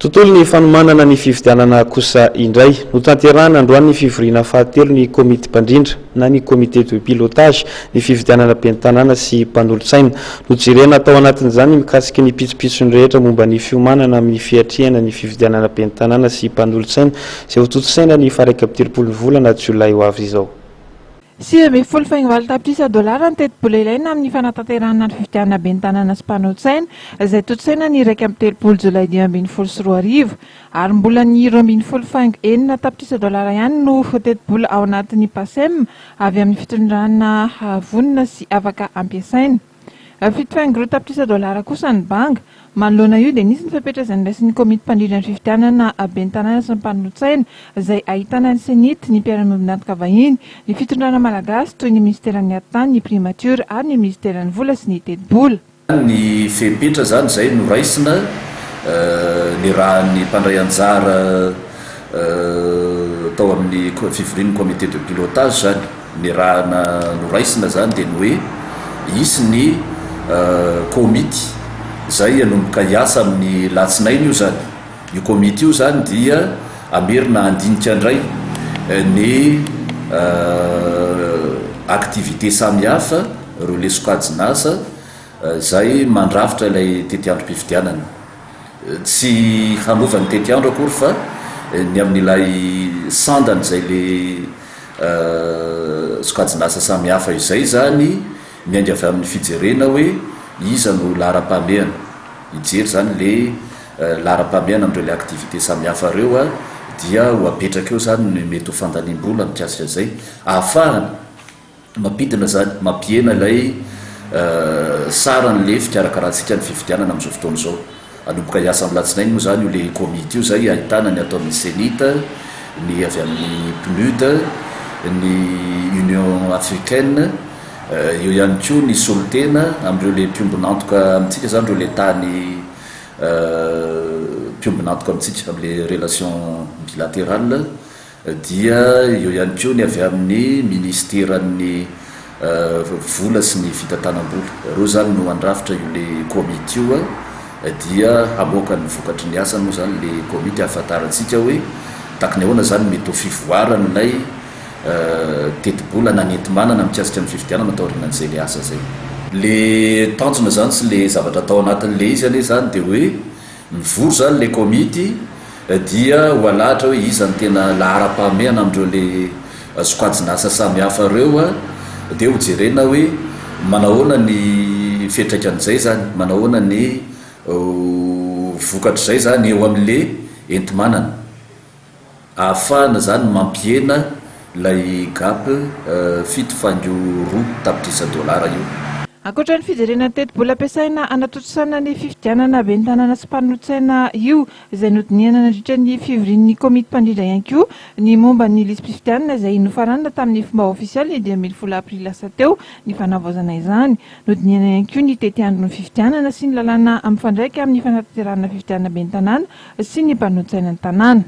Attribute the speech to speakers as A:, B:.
A: Tontolo ny fanomanana ny fifidianana kosa indray. Notanterahina androany ny fivoriana fahatelo ny komity mpandrindra na ny comité de pilotage ny fifidianana ben'ny tanàna sy mpanolotsaina. Nojerena tao anatin'izany ny mikasika ny pitsopitsony rehetra momba ny fiomanana amin'ny fiatrehana ny fifidianana ben'ny tanàna sy mpanolotsaina izay hotontosaina ny faha 31 ny volana jolay ho avy izao.
B: 19 faingo 8 tapitrisa dolara ny tetibola ilaina amin'ny fanatanterahana ny fifidianana ben'ny tanàna sy mpanolotsaina izay tontosaina ny 31 jolay 2015, ary mbola ny 12 faingo 6 tapitrisa dolara ihany no tetibola ao anatin'ny PACEM avy amin'ny fitondrana vonona sy afaka ampiasaina. 7 faingo 2 tapitrisa dolara kosa ny banga. Manoloana io dia nisy ny fepetra izay noraisin'ny komity mpandrindra ny fifidianana ben'ny tanàna sy ny mpanolotsaina, izay ahitana ny CENI-T, ny mpiara-miombon'antoka vahiny, ny fitondrana malagasy toy ny ministeran'ny atitany, ny primature ary ny ministeran'ny vola sy ny tetibola.
C: Ny fepetra zany zay noraisina ny raha ny mpandray anjara tao amin'ny fivorian'ny comité de pilotage zany, ny raha noraisina zany dia ny hoe hisy ny komity zay hanomboka hiasa amin'ny latsinainy io zany. Io komity io zany dia amerina handinika indray ny activité samihafa ireo le sokajin'asa zay mandrafitra ilay tetiandrom-pifidianana. Tsy hanova ny tetiandro akory fa ny amin'ilay sandany zay le sokajin'asa samihafa izay zany, miainga avy amin'ny fijerena hoe iza no laharam-pahamehana. Hijery zany le laharam-pahamehana amin'ireo le activité samihafa ireo dia ho apetraka eo zany ny mety ho fandaniam-bola mikasika izay ahafahana mampidina zany, mampihena ilay saran'le fikarakarantsika ny fifidianana amin'izao fotoana izao. Hanomboka hiasa amin'ny latsinainy moa zany io le komity io zay ahitana ny atao amin'ny CENI-T, ny avy amin'ny PNUD, ny Union africaine, eo ihany koa ny solontena amin'ireo le mpiombon'antoka amintsika zany, ireo le tany mpiombon'antoka amintsika amin'le relation bilatérale, dia eo ihany koa ny avy amin'ny ministeran'ny vola sy ny fitantanam-bola. Ireo zany no handrafitra io le komity io, dia hamoaka ny vokatry ny asany moa zany le komity ahafantarantsika hoe tahaka ny ahoana zany mety ho fivoaran'ilay tetibola na ny enti-manana mikasika ny fifidianana taorianan'izay le asa zay. Le tanjona zany sy le zavatra atao anatin'le izy anie zany dia hoe mivory zany le komity dia ho alahatra hoe iza no tena laharam-pahamehana amin'ireo le sokajin'asa samihafa ireo, dia ho jerena hoe manahoana ny fiantraikan'izay zany, manahoana ny vokatr'izay zany eo amin'le enti-manana ahafahana zany mampihena ilay gap 7 faingo 2 tapitrisa dolara io.
B: Ankoatra ny fijerena ny tetibola ampiasaina hanatontosana ny fifidianana ben'ny tanàna sy mpanolotsaina io izay nodinihana nandritra ny fivorian'ny komity mpandrindra ihany koa ny momba ny lisi-pifidianana izay nofaranana tamin'ny fomba ofisialy ny 15 aprily lasa teo ny fanavaozana izany. Nodinihana ihany koa ny tetiandron'ny fifidianana sy ny lalàna mifandraika amin'ny fanatanterahana fifidianana ben'ny tanàna sy ny mpanolotsaina ny tanàna.